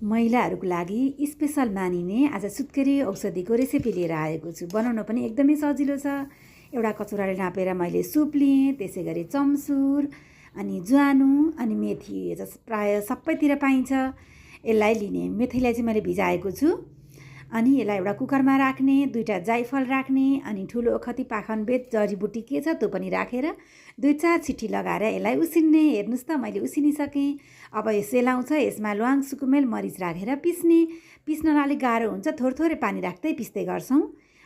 महिलाहरूको लागि स्पेसल मानिने आज सुत्केरी औषधिको रेसिपी लिएर आएको छु। बनाउन पनि एकदमै सजिलो छ। एउटा कचौराले नापेर मैले सुप लिएँ, त्यसै गरी चम्सुर अनि ज्वानो अनि मेथी प्राय सबैतिर पाइन्छ। यसलाई लिने मेथीलाई चाहिँ मैले भिजाएको छु अनि यसलाई एउटा कुकरमा राख्ने, दुईटा जाइफल राख्ने अनि ठुलो ओखती पाखनबेत जडीबुटी के छ त्यो पनि राखेर 2-4 छिट्टी लगाएर यसलाई उसिन्ने। हेर्नुस् त मैले उसिनिसकेँ। अब यो सेलाउँछ, यसमा ल्वाङ सुकुमेल मरिच राखेर पिस्न अलिक गाह्रो हुन्छ, थोरै पानी राख्दै पिस्दै गर्छौँ।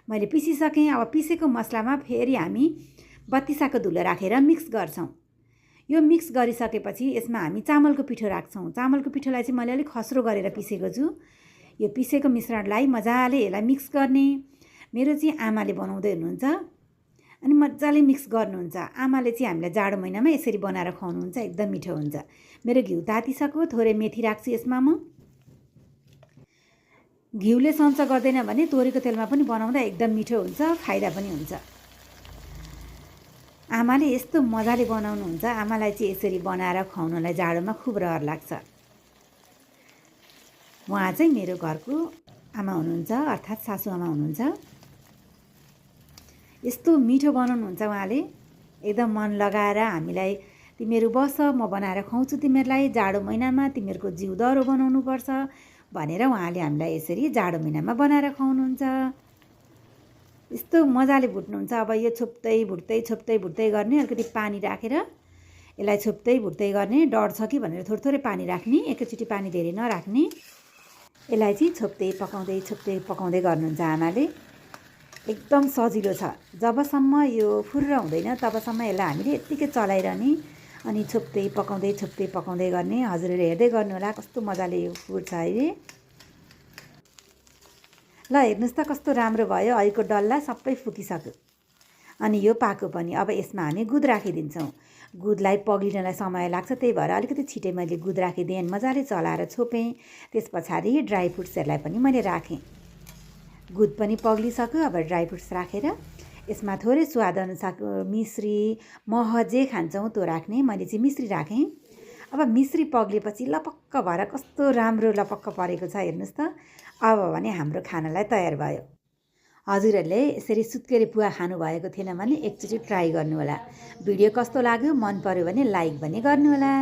मैले पिसिसकेँ। अब पिसेको मसलामा फेरि हामी बत्तिसाको धुलो राखेर मिक्स गर्छौँ। यो मिक्स गरिसकेपछि यसमा हामी चामलको पिठो राख्छौँ। चामलको पिठोलाई चाहिँ मैले अलिक खस्रो गरेर पिसेको छु। यो पिसेको मिश्रणलाई मजाले यसलाई मिक्स गर्ने। मेरो चाहिँ आमाले बनाउँदै हुनुहुन्छ अनि मजाले मिक्स गर्नुहुन्छ। आमाले चाहिँ हामीलाई जाडो महिनामा यसरी बनाएर खुवाउनुहुन्छ, एकदम मिठो हुन्छ। मेरो घिउ तातिसक्यो, थोरै मेथी राख्छु यसमा म। घिउले सञ्च गर्दैन भने तोरीको तेलमा पनि बनाउँदा एकदम मिठो हुन्छ, फाइदा पनि हुन्छ। आमाले यस्तो मजाले बनाउनुहुन्छ। आमालाई चाहिँ यसरी बनाएर खुवाउनलाई जाडोमा खुब रहर लाग्छ। उहाँ चाहिँ मेरो घरको आमा हुनुहुन्छ, अर्थात् सासुआमा हुनुहुन्छ। यस्तो मिठो बनाउनुहुन्छ उहाँले, एकदम मन लगाएर हामीलाई तिमीहरू बस म बनाएर खुवाउँछु तिमीहरूलाई, जाडो महिनामा तिमीहरूको जिउ दह्रो बनाउनुपर्छ भनेर उहाँले हामीलाई यसरी जाडो महिनामा बनाएर खुवाउनुहुन्छ। यस्तो मजाले भुट्नुहुन्छ। अब यो छोप्दै भुट्दै गर्ने, अलिकति पानी राखेर यसलाई छोप्दै भुट्दै गर्ने। डर छ कि भनेर थोरै पानी राख्ने, एकैचोटि पानी धेरै नराख्ने। यसलाई चाहिँ छोप्दै पकाउँदै गर्नुहुन्छ आमाले। एकदम सजिलो छ। जबसम्म यो फुर्र हुँदैन तबसम्म यसलाई हामीले यत्तिकै चलाइरहने अनि छोप्दै पकाउँदै गर्ने। हजुरहरूले हेर्दै गर्नु होला कस्तो मजाले यो फुट्छ अहिले। ल हेर्नुहोस् त कस्तो राम्रो भयो। अहिलेको डल्ला सबै फुकिसक्यो अनि यो पाको पनि। अब यसमा हामी गुद राखिदिन्छौँ। गुदलाई पग्लिनलाई समय लाग्छ, त्यही भएर अलिकति छिटै मैले गुद राखिदिएँ अनि मजाले चलाएर छोपेँ। त्यस पछाडि ड्राई फ्रुट्सहरूलाई पनि मैले राखेँ। गुद पनि पग्लिसक्यो। अब ड्राई फ्रुट्स राखेर यसमा थोरै स्वादअनुसारको मिश्री, मह जे खान्छौँ त्यो राख्ने। मैले चाहिँ मिश्री राखेँ। अब मिश्री पग्लेपछि लपक्क भएर कस्तो राम्रो लपक्क परेको छ हेर्नुहोस् त। अब भने हाम्रो खानालाई तयार भयो। हजुरहरूले यसरी सुत्केरी पुवा खानुभएको थिएन भने एकचोटि ट्राई गर्नुहोला। भिडियो कस्तो लाग्यो, मन पर्यो भने लाइक पनि गर्नुहोला।